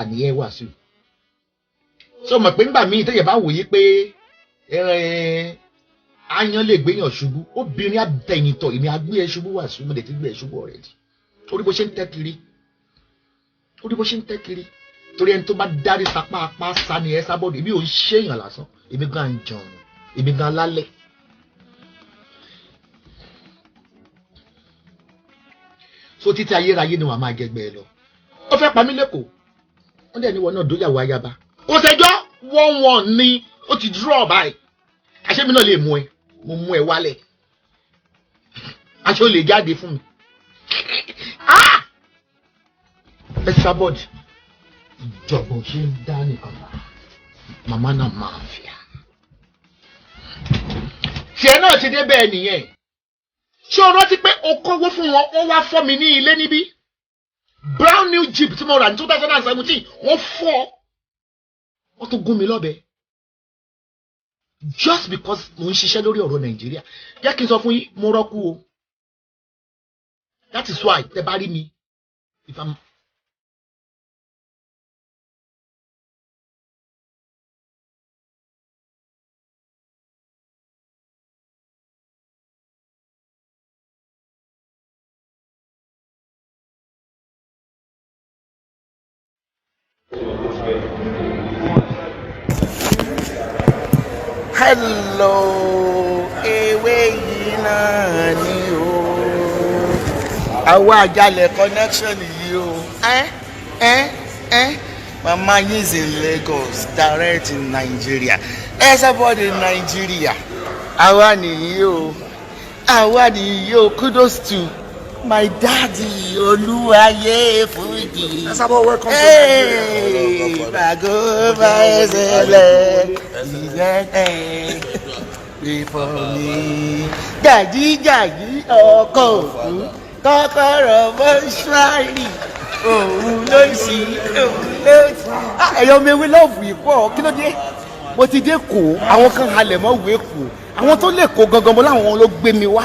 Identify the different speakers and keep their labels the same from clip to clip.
Speaker 1: Ìkànnì ẹ Wàsíù. Ṣé o mọ̀ pé nígbà míì tẹ́yẹ̀ bá wòye pé aáyán lè gbéyàn ṣubú, obìnrin àtẹ̀yìntọ̀, èmi á gbé ẹ ṣubú, Wàsíù. Mo lè ti gbé ẹ ṣubú already. Orí bó ṣe ń tẹ́ kiri, orí bó ṣe ń tẹ́ kiri, torí ẹni tó bá dárí sapá apá sani ẹ sábọ̀dọ̀. Èmi ò ń ṣèyàn lásán, èmi gan ń jọun, èmi gan lálẹ́. So títí ayérayé ni wàá máa jẹgbẹ́ ẹ lọ. Ó fẹ́ pa mí lẹ́kọ̀ọ́, wọ́n dẹ̀ ní wọn náà dóyàwó ayaba. Kò sẹ́jọ́, 1-1 ni ó ti draw báyìí. Àṣé mi náà lè mú ẹ, mo mú ẹ wálẹ̀, aṣọ lè jáde fún mi. Ẹ sábọ̀dì ìjọ̀gbọ̀n ṣe ń dá nìkan bá màmá náà máa fìyà. Tiẹ̀ náà ti dé bẹ́ẹ̀ nìyẹn. Ṣé o rántí pé o kówó fún wọn, wọ́n wá fọ́ mi ní ilé níbí? Brown new jeep tí mo rà ní 2017, wọ́n fọ́, wọ́n tún gún mi lọ́bẹ just because mo ń ṣiṣẹ́ lórí ọ̀rọ̀ Nàìjíríà. Jẹ́ kí n sọ fún yín, mo rọ́kú o. That is why tẹ bá rí mi, if I'm
Speaker 2: Hello, ewé yìí náà ni o. Àwa àjálẹ̀ connection yìí o. Ẹ ẹ ẹ Mama is in Lagos, direct in Nigeria. Everybody in Nigeria. Àwa nìyí o. Àwa nìyí o. Kudos to my daddy, Olúwayé Fújì.
Speaker 3: Esabod, welcome to
Speaker 2: Hey,
Speaker 3: Nigeria.
Speaker 2: Bàgó ẹsẹ̀lẹ̀ ìyẹn ẹ̀ pray for me. Jàjíjàjí ọkọ̀ òkú, kọ́kọ́rọ́ mọ́ṣúárì, òun ló ṣí, òun ló ṣí. Ẹ̀yọ́ mi ewé love yìí pọ̀, kí ló dé? Mo ti dé kó, àwọn kan halẹ̀ mọ́ ìwé kó, àwọn tó lè kó gangan mo láwọn ló gbé mi wá.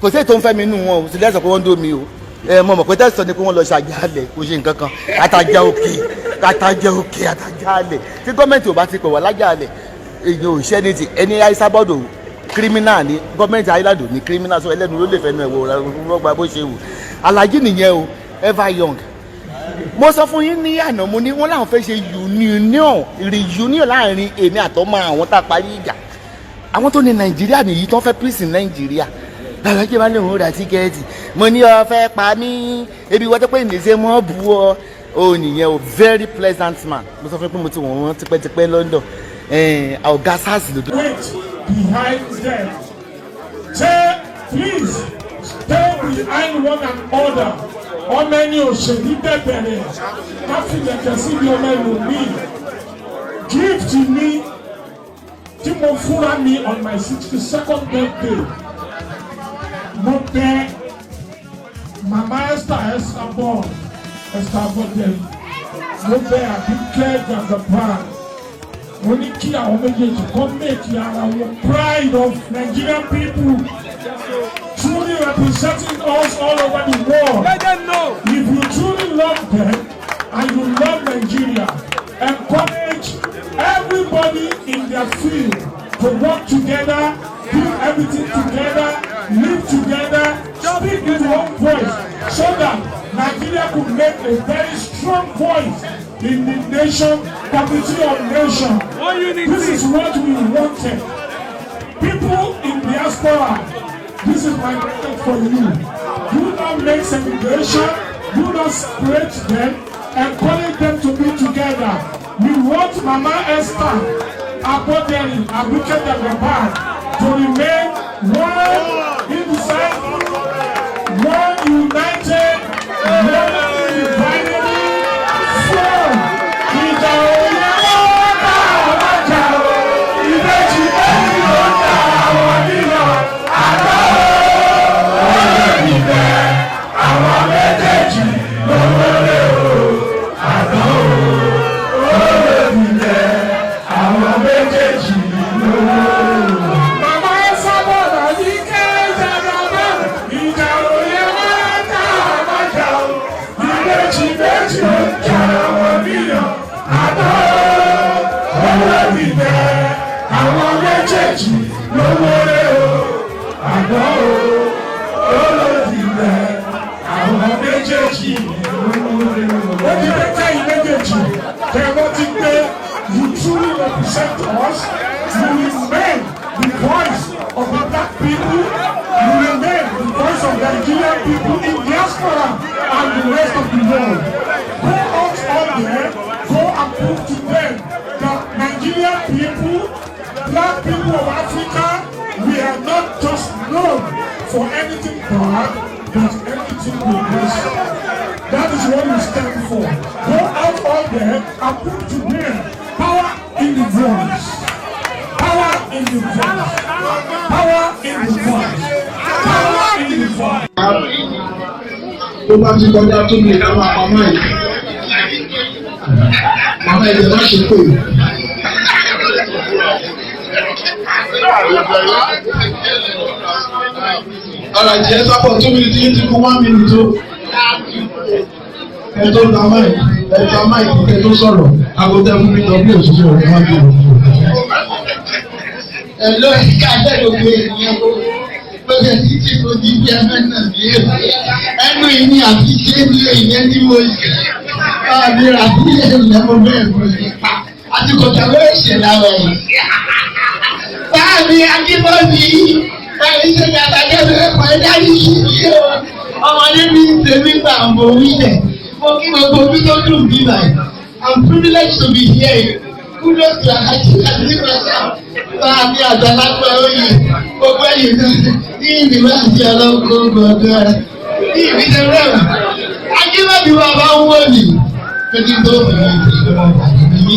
Speaker 2: Kò sí èyí tó ń fẹ́ mi nù wọn o, sì lẹ́sọ̀ pé wọ́n ń dó mi o. Ẹ mọ̀ mọ̀ pé tẹ̀sán ni pé wọ́n lọ ṣàjálẹ̀, kò ṣe nǹkan kan. Àtàjà òkè, àtàjà òkè, àtàjálẹ̀. Tí gọ́ọ̀mẹ̀ntì ò bá ti pè wá lájàlẹ̀, èyàn ò ṣẹ́ ní ti ẹni Esabod criminal ni gọ́ọ̀mẹ̀ntì Island ò ní criminal, sọ ẹlẹ́nu ló lè fẹ́nu ẹ̀ wò rọ́gbà bó ṣe wù. Alhaji nìyẹn o, ever young. Mo sọ fún yín ní àná, mo ní wọ́n láwọn fẹ́ ṣe union, reunion láàrin èmi àtọmọ àwọn tá a parí ìjà. Àwọn tó ní Nàìjíríà nìyí tó fẹ́ peace ní Nàìjíríà. Làlájẹ́ bá lóun ra ticket, mo ní ó fẹ́ pa mí, ebi wọ́n tó pé nìṣe mọ́ bu ọ o nìyẹn o. Very pleasant man. Mo sọ fún pé mo ti wọ̀n wọ́n tipẹ́tipẹ́ London, ọ̀gá SARS lòdì.
Speaker 4: Wait behind them. Say, please stay behind one another. Ọmọ ẹni òṣèlú bẹ̀bẹ̀rẹ̀ ká filẹ̀kẹ̀ síbi ọmọ ẹlòmíì. Gift mi tí mo fúnra mi on my 62nd birthday. Mo bẹ̀ Mama Esther Esabod, Esther Abọ́dẹ̀rìn. Mo bẹ̀ Àbíkẹ́ Jagaban. Mo ní kí àwọn méjèèjì kọ́ make ara wọn pride of Nigerian people, truly representing us all over the world.
Speaker 5: Let them know.
Speaker 4: If you truly love them and you love Nigeria, encourage everybody in their field to work together, do everything together, live together, speak with one voice, so that Nigeria could make a very strong voice in the nation, committee of nation.
Speaker 5: One unity.
Speaker 4: This is what we wanted. People in diaspora, this is my message for you. Do not make segregation, do not separate them, encourage them to be together. We want Mama Esther Aboderin Abike Jagaban to remain one indecisive, one united, one divided front. Ìjà òye wọ́n bá àwọn jà o, ìbejì méjì ló ń dà àwọn nílọ, àná olóyìnbẹ, àwọn méjèèjì ló wọlé o, àná olóyìnbẹ, àwọn méjèèjì ló wọlé o. Màmá Esabod Àbíkẹ́ Jagaban, ìjà òye wọ́n bá àwọn jà o, ìbejì méjì ló ń jà. Àná owó dìtẹ̀ àwọn méjèèjì lówó rẹ̀ o. Àná owó dìtẹ̀ àwọn méjèèjì lówó rẹ̀ o. Ó di pé kẹ́yìn méjèèjì kẹ́ wọ́n ti gbé. You truly represent us. You remain the voice of the black people. You remain the voice of Nigerian people in diaspora and the rest of the world. Go out on there, go and prove to them that Nigerian people, black people of Africa, we are not just known for anything bad, but anything progressive. That is what we stand for. Go out all there and prove to them power in the voice. Power in the voice. Power in the voice. Power in the voice.
Speaker 3: Tó bá ti kọjá tó mi ká máa pamọ́ ẹ̀. Màmá ẹ̀jẹ̀ má ṣe pé. Ọ̀rọ̀ ìjẹ́ sábọ̀ 2 minutes yìí ti kú 1 minute o. Ẹ tó ta mic, ẹ ta mic kẹ tó sọ̀rọ̀, aago tẹ́ fún mi tọ́ bí òṣìṣẹ́ òun má bí òun.
Speaker 2: Ẹ ló ká gbogbo ènìyàn o gbogbo ẹni tí mo ti bí ẹgbẹ́ náà ní ẹnu ìní àti ṣé ní ìyẹn tí mo ṣe báà mi rà sí ẹ̀yìn mo bẹ́ẹ̀ mo ṣe pa àti kòtà ló ṣe lára yìí. Báà mi akíbọ̀dì báyìí ṣe ní àtàkẹ́ ẹ̀kọ́ ẹ̀ dárí sí mi o, ọmọdé mi ń tẹ̀mí gbà mọ̀ wílẹ̀ mo kí gbogbo ojú tó dùn bí báyìí. I'm privileged to be here. Kudos to Alhaji Kazeem Rasheed, báà mi àgbàlagbà oyè gbogbo ẹ̀yìn náà ní ìdìbò àti ọlọ́kọ̀ gbọ̀ngàn ní ìbílẹ̀ rẹ̀. Ajímọ̀bí wa bá ń wò ní pé tó fi mi ìṣe ọmọ bàbá mi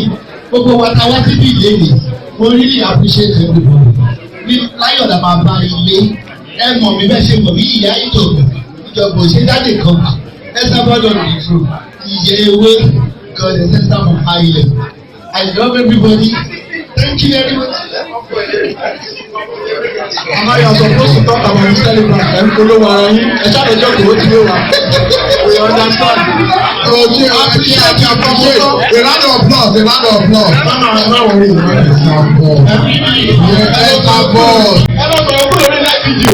Speaker 2: gbogbo wa ta wá síbí ìlérí. Mo really appreciate everybody. Ní láyọ̀ la máa bá ilé. Ẹ mọ̀ mi bẹ́ẹ̀ ṣe mọ̀ mí, ìyá ìjọba ìjọba òṣèjáde kan ẹ sábàdàn nìtú ìyẹ ewé God the center of island. I love everybody. Thank you very much.
Speaker 3: Mama, you are supposed to talk about the celebrant. Ẹ ń polówó ara yín. Ẹ ṣáà lọ́jọ́ kò ó ti lé wa. We understand.
Speaker 5: Okay, appreciate, appreciate. A round of applause, a round of applause.
Speaker 3: Mama, má worry.
Speaker 5: Ẹ ká bọ̀.
Speaker 3: Ẹ lọ sọ̀rọ̀ kúrò ní live video.